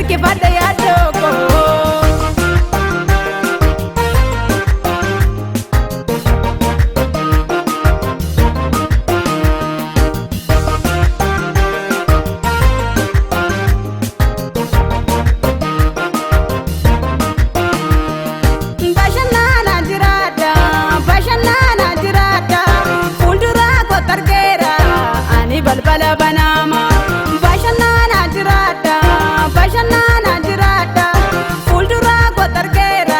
Harkifadha yaaddoo koo. Bashannana jiraadha, bashannana jiraadha, fuuldura koo targeera, ani balbala banaama. Bashannana jiraadha, bashannana jiraadha, fuuldura koo targeera,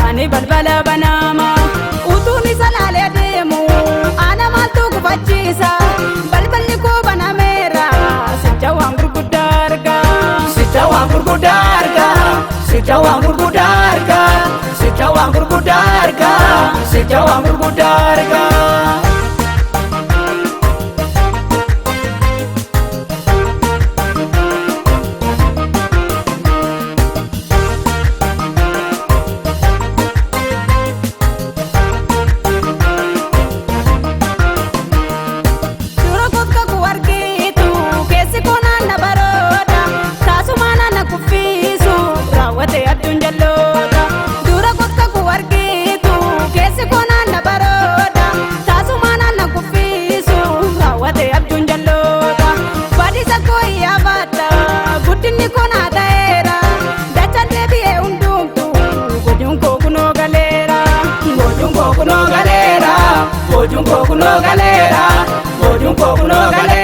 ani balbala banaama. Utuun isa laalee deemu, ana maaltu gufachiisa? Balballi koo banameera, sicha waan gurguddaa argaa. Sicha waan gurguddaa argaa, sicha waan gurguddaa argaa, sicha waan gurguddaa argaa, sicha waan gurguddaa argaa. Dura gooftaa koo argitu keessi koo naanna barooda taasuma naanna kuffisu raawwate adduun jalloota. Dura gooftaa koo argitu keessi koo naanna barooda taasuma naanna kuffisu raawwate abjuun jalloota. Badiisa koo iyyaafadha guddinni koo naa ta'eera dachaan deebi'ee hundumtu gochuun koo kunoo galeera. Boojuun koo kunoo galeera, boojuun koo kunoo galeera, boojuun koo kunoo galeera.